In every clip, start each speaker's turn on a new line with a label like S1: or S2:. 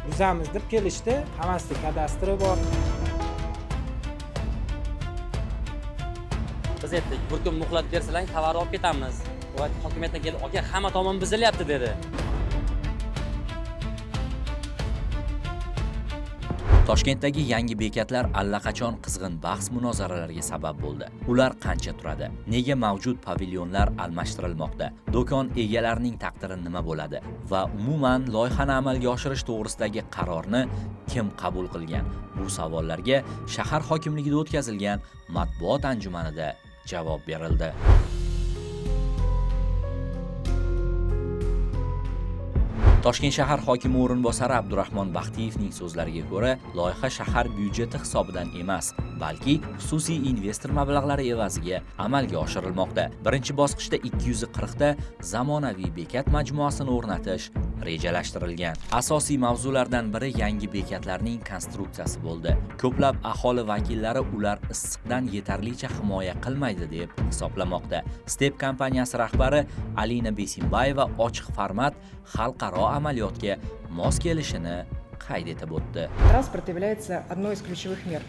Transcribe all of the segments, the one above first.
S1: Buzamiz deb kelishdi. Hammasida kadastri bor.
S2: Biz aytdik, bir kun muhlat bersalar, tovarni olib ketamiz. U hokimiyatdan kelib, aka, hamma tomon buzilyapti dedi.
S3: Toshkentdagi yangi bekatlar allaqachon qizg'in bahs munozaralarga sabab bo'ldi. Ular qancha turadi? Nega mavjud pavilyonlar almashtirilmoqda? Do'kon egalarining taqdiri nima bo'ladi? Va umuman loyihani amalga oshirish to'g'risidagi qarorni kim qabul qilgan? Bu savollarga shahar hokimligida o'tkazilgan matbuot anjumanida javob berildi. Toshkent shahar hokimi o'rinbosari Abdurahmon Baxtiyevning so'zlariga ko'ra, loyiha shahar byudjeti hisobidan emas, balki xususiy investor mablag'lari evaziga amalga oshirilmoqda. Birinchi bosqichda 240 ta zamonaviy bekat majmuasini o'rnatish rejalashtirilgan. Asosiy mavzulardan biri yangi bekatlarning konstruksiyasi bo'ldi. Ko'plab aholi vakillari ular issiqdan yetarlicha himoya qilmaydi deb hisoblamoqda. Step kompaniyasi rahbari Alina Besimbayeva ochiq format xalqaro amaliyotga mos kelishini qayd etib o'tdi.
S4: Транспорт является одной из ключевых мер.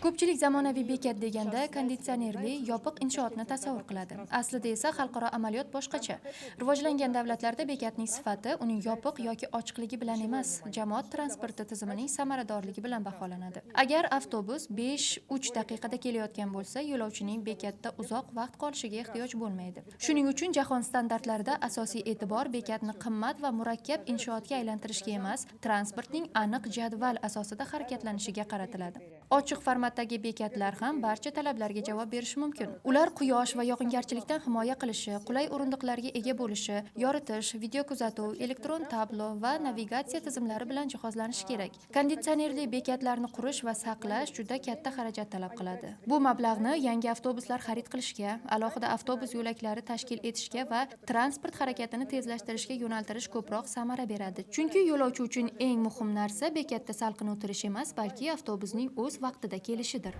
S5: Ko'pchilik zamonaviy bekat deganda konditsionerli yopiq inshootni tasavvur qiladi. Aslida esa xalqaro amaliyot boshqacha. Rivojlangan davlatlarda bekatning sifati uning yopiq yoki ochiqligi bilan emas, jamoat transporti tizimining samaradorligi bilan baholanadi. Agar avtobus 5-3 daqiqada kelayotgan bo'lsa, yo'lovchining bekatda uzoq vaqt qolishiga ehtiyoj bo'lmaydi. Shuning uchun jahon standartlarida asosiy e'tibor bekatni qimmat va murakkab inshootga aylantirishga emas, transportning aniq jadval asosida harakatlanishiga qaratiladi. Ochiq formatdagi bekatlar ham barcha talablarga javob berishi mumkin. Ular quyosh va yog'ingarchilikdan himoya qilishi, qulay o'rindiqlarga ega bo'lishi, yoritish, video kuzatuv, elektron tablo va navigatsiya tizimlari bilan jihozlanishi kerak. Konditsionerli bekatlarni qurish va saqlash juda katta xarajat talab qiladi. Bu mablag'ni yangi avtobuslar xarid qilishga, alohida avtobus yo'laklari tashkil etishga va transport harakatini tezlashtirishga yo'naltirish ko'proq samara beradi. Chunki yo'lovchi uchun eng muhim narsa bekatda salqin o'tirish emas, balki avtobusning o'z vaqtida kelishidir.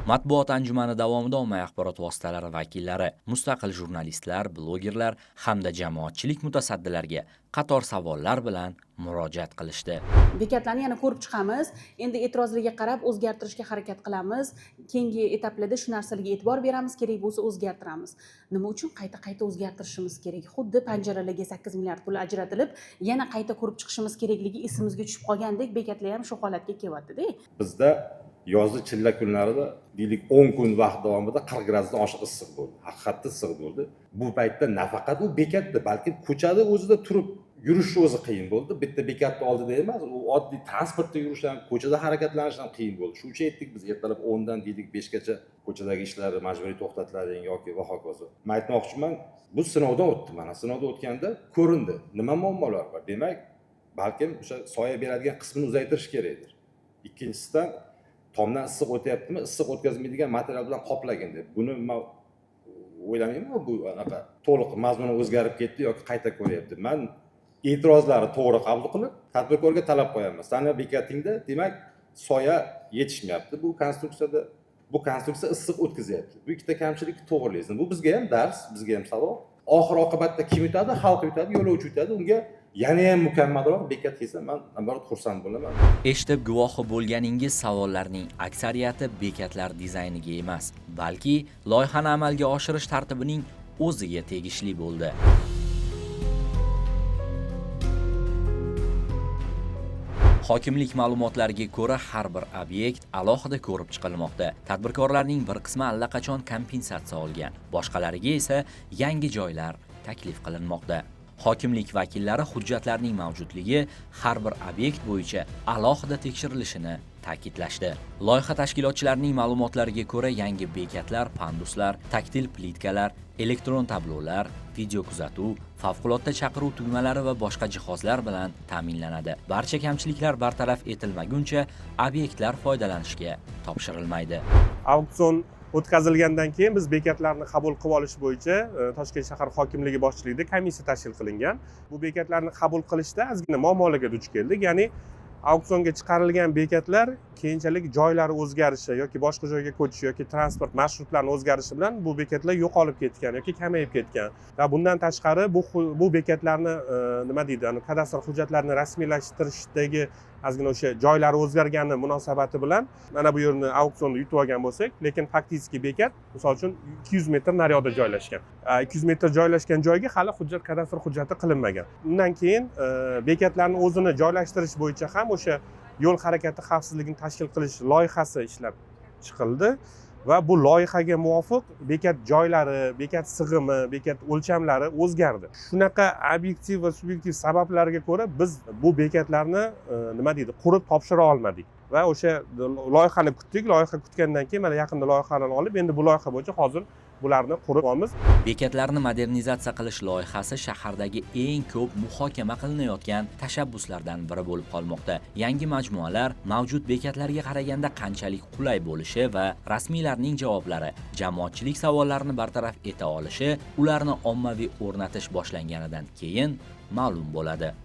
S3: Matbuot anjumani davomida ommaviy axborot vositalari vakillari, mustaqil jurnalistlar, blogerlar hamda jamoatchilik mutasaddilariga qator savollar bilan murojaat qilishdi.
S6: Bekatlarni yana ko'rib chiqamiz. Endi e'tirozlarga qarab o'zgartirishga harakat qilamiz. Keyingi etaplarda shu narsalarga e'tibor beramiz, kerak bo'lsa o'zgartiramiz. Nima uchun qayta-qayta o'zgartirishimiz kerak? Xuddi panjaralarga 8 milliard pul ajratilib, yana qayta ko'rib chiqishimiz kerakligi esimizga tushib qolgandek, bekatlar ham shu holatga kelyapti-da.
S7: Bizda yozda chilla kunlarida deylik 10 kun vaqt davomida 40 gradusdan oshiq issiq bo'ldi. Haqiqatda issiq bo'ldi. Bu paytda nafaqat u bekatda, balki ko'chada o'zida turib yurish o'zi qiyin bo'ldi. Bitta bekatni oldida emas, u oddiy transportda yurish ham, ko'chada harakatlanish ham qiyin bo'ldi. Shu uchun aytdik biz ertalab 10 dan deylik 5 gacha ko'chadagi ishlarni majburiy to'xtatilaring yoki va hokazo. Men aytmoqchiman, bu sinovdan o'tdi mana. Sinovdan o'tganda ko'rindi, nima muammolar bor. Demak, balkim o'sha soya beradigan qismini uzaytirish kerakdir. Ikkinchisidan, tomdan issiq o'tyaptimi, issiq o'tkazmaydigan material bilan qoplagin deb. Buni men o'ylamayman, bu anaqa to'liq mazmuni o'zgarib ketdi yoki qayta ko'ryapti. Men e'tirozlarni to'g'ri qabul qilib, tadbirkorga talab qo'yaman. Sani bekatingda, demak, soya yetishmayapti bu konstruksiyada. Bu konstruksiya issiq o'tkazyapti. Bu ikkita kamchilikni to'g'rilaysan. Bu bizga ham dars, bizga ham saboq. Oxir oqibatda kim yutadi? Xalq yutadi, yo'lovchi yutadi. Unga yana ham mukammalroq bekat kelsa, men naborot xursand bo'laman.
S3: Eshitib guvohi bo'lganingiz savollarning aksariyati bekatlar dizayniga emas, balki loyihani amalga oshirish tartibining o'ziga tegishli bo'ldi. Hokimlik ma'lumotlariga ko'ra, har bir obyekt alohida ko'rib chiqilmoqda. Tadbirkorlarning bir qismi allaqachon kompensatsiya olgan, boshqalariga esa yangi joylar taklif qilinmoqda. Hokimlik vakillari hujjatlarning mavjudligi har bir obyekt bo'yicha alohida tekshirilishini ta'kidlashdi. Loyiha tashkilotchilarining ma'lumotlariga ko'ra, yangi bekatlar, panduslar, taktil plitkalar, elektron tablolar, video kuzatuv, favqulodda chaqiruv tugmalari va boshqa jihozlar bilan ta'minlanadi. Barcha kamchiliklar bartaraf etilmaguncha obyektlar foydalanishga topshirilmaydi.
S8: Auksion o'tkazilgandan keyin biz bekatlarni qabul qilib olish bo'yicha Toshkent shahar hokimligi boshchiligida komissiya tashkil qilingan. Bu bekatlarni qabul qilishda ozgina muammolarga duch keldik. Ya'ni Auksionga chiqarilgan bekatlar keyinchalik joylari o'zgarishi yoki boshqa joyga ko'chishi yoki transport marshrutlarini o'zgarishi bilan bu bekatlar yo'qolib ketgan yoki kamayib ketgan. Va bundan tashqari bu bekatlarni nima deydi, kadastr hujjatlarini rasmiylashtirishdagi ozgina o'sha joylari o'zgargani munosabati bilan mana bu yerni auksionda yutib olgan bo'lsak, lekin фактически bekat, misol uchun, 200 metr naryoqda joylashgan. 200 metr joylashgan joyga hali hujjat, kadastr hujjati qilinmagan. Undan keyin bekatlarni o'zini joylashtirish bo'yicha ham o'sha yo'l harakati xavfsizligini tashkil qilish loyihasi ishlab chiqildi va bu loyihaga muvofiq bekat joylari, bekat sig'imi, bekat o'lchamlari o'zgardi. Shunaqa obyektiv va subyektiv sabablarga ko'ra biz bu bekatlarni nima deydi, qurib topshira olmadik va o'sha loyihani kutdik. Loyiha kutgandan keyin mana yaqinda loyihani olib, endi bu loyiha bo'yicha hozir bularni quryapmiz.
S3: Bekatlarni modernizatsiya qilish loyihasi shahardagi eng ko'p muhokama qilinayotgan tashabbuslardan biri bo'lib qolmoqda. Yangi majmualar mavjud bekatlarga qaraganda qanchalik qulay bo'lishi va rasmiylarning javoblari jamoatchilik savollarini bartaraf eta olishi ularni ommaviy o'rnatish boshlanganidan keyin ma'lum bo'ladi.